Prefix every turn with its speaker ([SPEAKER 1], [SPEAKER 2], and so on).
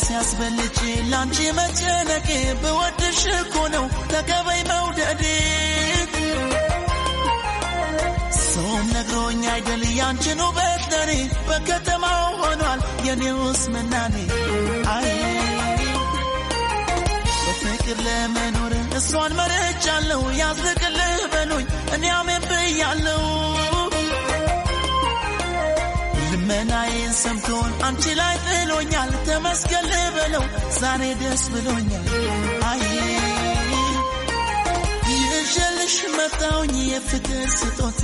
[SPEAKER 1] ከራሴ አስበልጬ ላንቺ መጨነቄ ብወድሽ እኮ ነው ተቀበይ መውደዴ። ሰውም ነግሮኝ አይደል ያንቺን ውበት ለኔ፣ በከተማው ሆኗል የኔውስ ምናኔ። አይ በፍቅር ለመኖር እሷን መርጫለሁ፣ ያዝልቅልህ በሉኝ እኔ አሜን ብያለሁ። ልመናዬን ሰምቶን አንቺ ላይ ጥሎኛል፣ ተመስገን ልበለው ዛሬ ደስ ብሎኛል። አይ ይዤልሽ መጣሁኝ የፍቅር ስጦታ።